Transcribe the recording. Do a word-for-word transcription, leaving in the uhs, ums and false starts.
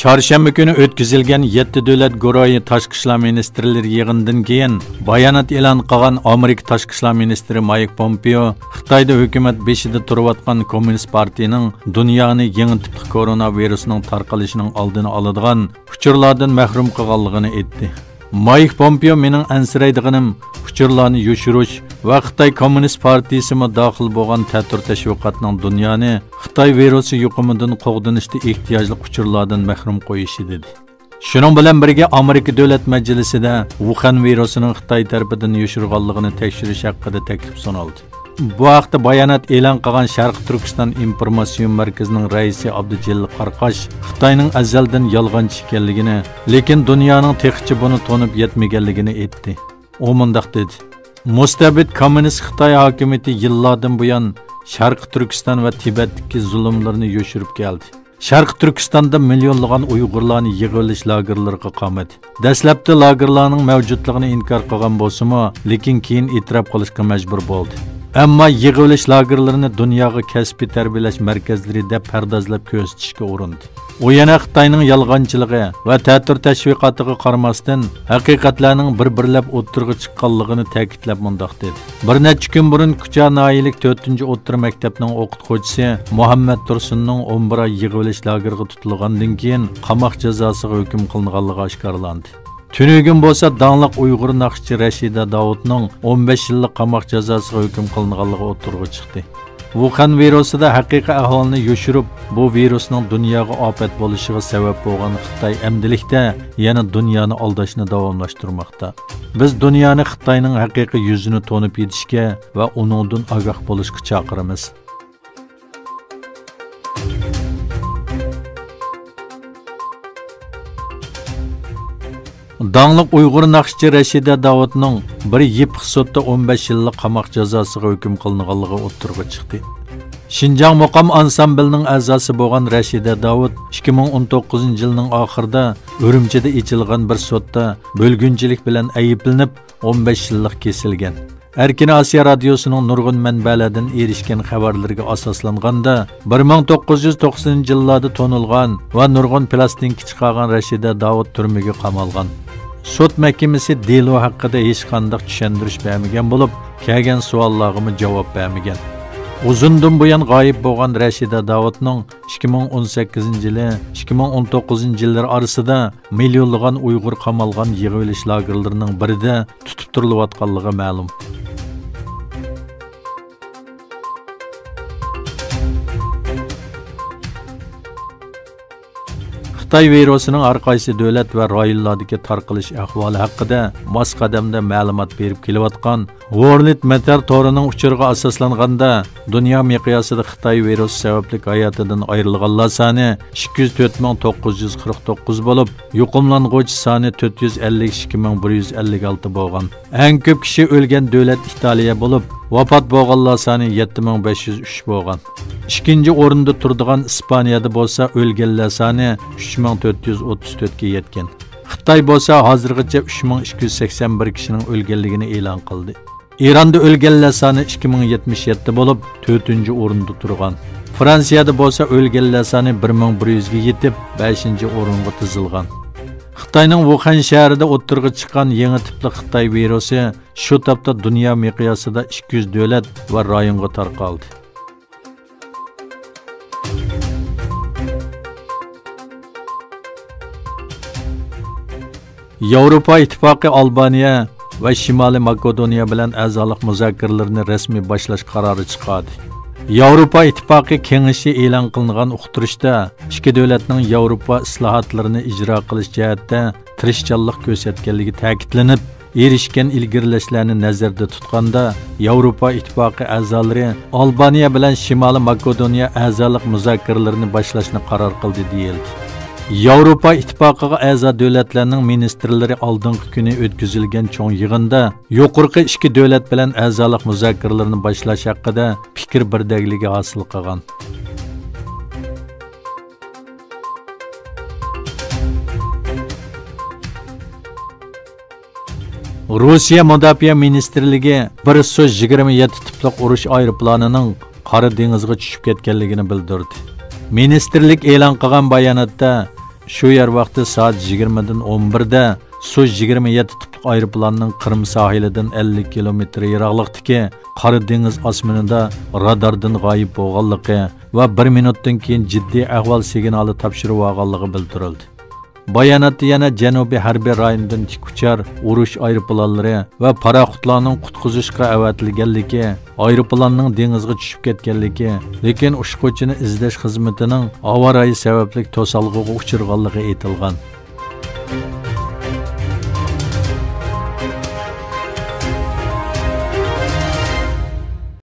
چارشەنبە كۈنى ئۆتكۈزۈلگەن يەتتە دۆلەت گۇرۇھى تاشقى ئىشلار مىنىستىرلىرى يىغىنىدىن كېيىن بايانات ئېلان قىلغان ئامېرىكا تاشقى ئىشلار مىنىستىرى مايك پومپېئو خىتايدا ھۆكۈمەت بېشىدا تۇرۇۋاتقان كوممۇنىست پارتىيىنىڭ دۇنيانى يېڭى تىپلىق كورونا ۋىرۇسىنىڭ تارقىلىشىنىڭ ئالدىنى ئالىدىغان ئۇچۇرلاردىن مەھرۇم قىلغانلىقىنى ئېيتتى. مايك پومپېئو مېنىڭ ئەنسىرەيدىغىنىم ئۇچۇرلارنى يوشۇرۇش ۋە خىتاي كوممۇنىست پارتىيىسىمۇ داخىل بولغان تەتۈر تەشۋىقاتنىڭ دۇنيانى خىتاي ۋىرۇسى يۇقۇمىدىن قوغدىنىشتا ئېھتىياجلىق ئۇچۇرلاردىن مەھرۇم قويۇشى، دېدى. شۇنىڭ بىلەن بىرگە، ئامېرىكا دۆلەت مەجلىسىدە ۋۇخەن ۋىرۇسىنىڭ خىتاي تەرىپىدىن يوشۇرغانلىقىنى تەكشۈرۈش ھەققىدە تەكلىپ سۇنۇلدى. بۇ ھەقتە بايانات ئېلان قىلغان شەرقىي تۈركىستان ئىنفورماتسىيون مەركىزىنىڭ رەئىسى ئابدۇجېلىل قاراقاش خىتاينىڭ ئەزەلدىن يالغانچى ئىكەنلىكىنى، لېكىن دۇنيانىڭ تېخىچە بۇنى تونۇپ يەتمىگەنلىكىنى ئېيتتى. ئۇ مۇنداق دېدى: مۇستەبىت كوممۇنىست خىتاي ھاكىمىيىتى يىللاردىن بۇيان شەرقىي تۈركىستان ۋە تىبەتتىكى زۇلۇملىرىنى يوشۇرۇپ كەلدى. شەرقىي تۈركىستاندا مىليونلىغان ئۇيغۇرلارنى يىغىۋېلىش لاگېرلىرىغا قامىدى. دەسلەپتە لاگېرلارنىڭ مەۋجۇتلۇقىنى ئىنكار قىلغان بولسىمۇ، لېكىن كېيىن ئېتىراپ قىلىشقا مەجبۇر بولدى. ئەمما يىغىۋېلىش لاگېرلىرىنى دۇنياغا كەسپىي تەربىيەلەش مەركەزلىرى دەپ پەردازلاپ كۆرسىتىشكە ئۇرۇندى. ئۇ يەنە خىتاينىڭ يالغانچىلىقى ۋە تەتۈر تەشۋىقاتىغا قارىماستىن، ھەقىقەتلەرنىڭ بىر-بىرلەپ ئوتتۇرىغا چىققانلىقىنى تەكىتلەپ مۇنداق دېدى: بىر نەچچە كۈن بۇرۇن كۇچا ناھىيەلىك تۆتىنچى ئوتتۇرا مەكتەپنىڭ ئوقۇتقۇچىسى مۇھەممەت تۇرسۇننىڭ ئون بىر ئاي يىغىۋېلىش لاگېرىغا تۇتۇلغاندىن كېيىن قاماق جازاسىغا ھۆكۈم قىلىنغانلىقى ئاشكارىلاندى. تۈنۈگۈن بولسا داڭلىق ئۇيغۇر ناخشىچى رەشىدە داۋۇتنىڭ ئون بەش يىللىق قاماق جازاسىغا ھۆكۈم قىلىنغانلىقى ئوتتۇرىغا چىقتى. ۋۇخەن ۋىرۇسىدا ھەقىقىي ئەھۋالنى يوشۇرۇپ، بۇ ۋىرۇسنىڭ دۇنياغا ئاپەت بولۇشىغا سەۋەب بولغان خىتاي ئەمدىلىكتە يەنە دۇنيانى ئالداشنى داۋاملاشتۇرماقتا. بىز دۇنيانى خىتاينىڭ ھەقىقىي يۈزىنى تونۇپ يېتىشكە ۋە ئۇنىڭدىن ئاگاھ بولۇشقا چاقىرىمىز. داڭلىق ئۇيغۇر ناخشىچى رەشىدە داۋۇتنىڭ بىر يىپلىق سوتتا ئون بەش يىللىق قاماق جازاسىغا ھۆكۈم قىلىنغانلىقى ئوتتۇرىغا چىقتى. شىنجاڭ مۇقام ئانسامبىلىنىڭ ئەزاسى بولغان رەشىدە داۋۇت ئىككى مىڭ ئون توققۇزىنچى يىلنىڭ ئاخىرىدا ئۈرۈمچىدە ئېچىلغان بىر سوتتا بۆلگۈنچىلىك بىلەن ئەيىبلىنىپ، ئون بەش يىللىق كېسىلگەن. ئەركىن ئاسىيا رادىيوسىنىڭ نۇرغۇن مەنبەلەردىن ئېرىشكەن خەۋەرلىرىگە ئاساسلانغاندا، بىر مىڭ توققۇز يۈز توقسىنىنچى يىللاردا تونۇلغان ۋە نۇرغۇن پىلاستىنكا چىقارغان رەشىدە داۋۇت تۈرمىگە قامالغان. سوت مەھكىمىسى دېلو ھەققىدە ھېچقانداق چۈشەندۈرۈش بەرمىگەن بولۇپ، كەلگەن سوئاللارغىمۇ جاۋاب بەرمىگەن. ئۇزۇندىن بۇيان غايىب بولغان رەشىدە داۋۇتنىڭ ئىككى مىڭ ئون سەككىزىنچى يىلى، ئىككى مىڭ ئون توققۇزىنچى يىللىرى ئارىسىدا مىليونلىغان ئۇيغۇر قامالغان يىغىۋېلىش لاگېرلىرىنىڭ بىرىدە تۇتۇپ تۇرۇلۇۋاتقانلىقى مەلۇم. خىتاي ۋىرۇسىنىڭ ھەر قايسى دۆلەت ۋە رايونلاردىكى تارقىلىش ئەھۋالى ھەققىدە ماس قەدەمدە مەلۇمات بېرىپ كېلىۋاتقان ۋورلد مېتېئور تورىنىڭ ئۇچۇرىغا ئاساسلانغاندا، دۇنيا مىقياسىدا خىتاي ۋىرۇسى سەۋەبلىك ھاياتىدىن ئايرىلغانلار سانى ئىككى يۈز تۆت مىڭ توققۇز يۈز قىرىق توققۇز بولۇپ، يۇقۇملانغۇچى سانى تۆت يۈز ئەللىك ئىككى مىڭ بىر يۈز ئەللىك ئالتە بولغان. ئەڭ كۆپ كىشى ئۆلگەن دۆلەت ئىتالىيە بولۇپ، ۋاپات بولغانلار سانى يەتتە مىڭ بەش يۈز ئۈچ بولغان. ئىككىنچى ئورۇندا تۇرىدىغان ئىسپانىيەدە بولسا ئۆلگەنلەر سانى ئۈچ مىڭ تۆت يۈز ئوتتۇز تۆتكە يەتكەن. خىتاي بولسا ھازىرغىچە ئۈچ مىڭ ئىككى يۈز سەكسەن بىر كىشىنىڭ ئۆلگەنلىكىنى ئېلان قىلدى. ئىراندا ئۆلگەنلەر سانى ئىككى مىڭ يەتمىش يەتتە بولۇپ، تۆتىنچى ئورۇندا تۇرغان. فرانسىيەدە بولسا ئۆلگەنلەر سانى بىر مىڭ بىر يۈزگە يېتىپ، بەشىنچى ئورۇنغا تىزىلغان. خىتاينىڭ ۋۇخەن شەھىرىدە ئوتتۇرىغا چىققان يېڭى تىپلىق خىتاي ۋىرۇسى شۇ تاپتا دۇنيا مىقياسىدا ئىككى يۈز دۆلەت ۋە رايونغا تارقالدى. ياۋروپا ئىتتىپاقى ئالبانىيە ۋە شىمالىي ماكېدونىيە بىلەن ئەزالىق مۇزاكىرىلىرىنى رەسمىي باشلاش قارارى چىقاردى. ياۋروپا ئىتتىپاقى كېڭىشى ئېلان قىلىنغان ئۇقتۇرۇشتا ئىككى دۆلەتنىڭ ياۋروپا ئىسلاھاتلىرىنى ئىجرا قىلىش جەھەتتە تىرىشچانلىق كۆرسەتكەنلىكى تەكىتلىنىپ، ئېرىشكەن ئىلگىرىلەشلەرنى نەزەردە تۇتقاندا، ياۋروپا ئىتتىپاقى ئەزالىرى ئالبانىيە بىلەن شىمالىي ماكېدونىيە ئەزالىق مۇزاكىرىلىرىنى باشلاشنى قارار قىلدى، دېيىلدى. ياۋروپا ئىتتىپاقىغا ئەزا دۆلەتلەرنىڭ مىنىستىرلىرى ئالدىنقى كۈنى ئۆتكۈزۈلگەن چوڭ يىغىندا يۇقىرىقى ئىككى دۆلەت بىلەن ئەزالىق مۇزاكىرىلىرىنى باشلاش ھەققىدە پىكىر بىردەكلىكى ھاسىل قىلغان. روسىيە مۇداپىئە مىنىستىرلىكى بىر سۇ يىگىرمە يەتتە تىپلىق ئۇرۇش ئايروپىلانىنىڭ قارا دېڭىزغا چۈشۈپ كەتكەنلىكىنى بىلدۈردى. مىنىستىرلىك ئېلان قىلغان باياناتتا، شۇ يەر ۋاقتى سائەت يىگىرمىدىن ئون بىردە سۇ يىگىرمە يەتتە تىپلىق ئايروپىلاننىڭ قىرىم ساھىلىدىن ئەللىك كىلومېتىر يىراقلىقتىكى قارا دېڭىز ئاسمىنىدا راداردىن غايىب بولغانلىقى ۋە بىر مىنۇتتىن كېيىن جىددىي ئەھۋال سىگنالى تاپشۇرۇۋالغانلىقى بىلدۈرۈلدى. باياناتتا يەنە جەنۇبىي ھەربىي رايوندىن تىك ئۇچار ئۇرۇش ئايروپىلانلىرى ۋە پاراخوتلارنىڭ قۇتقۇزۇشقا ئەۋەتىلگەنلىكى، ئايروپىلاننىڭ دېڭىزغا چۈشۈپ كەتكەنلىكى، لېكىن ئۇچقۇچىنى ئىزدەش خىزمىتىنىڭ ئاۋارىيى سەۋەبلىك توسالغۇغا ئۇچرىغانلىقى ئېيتىلغان.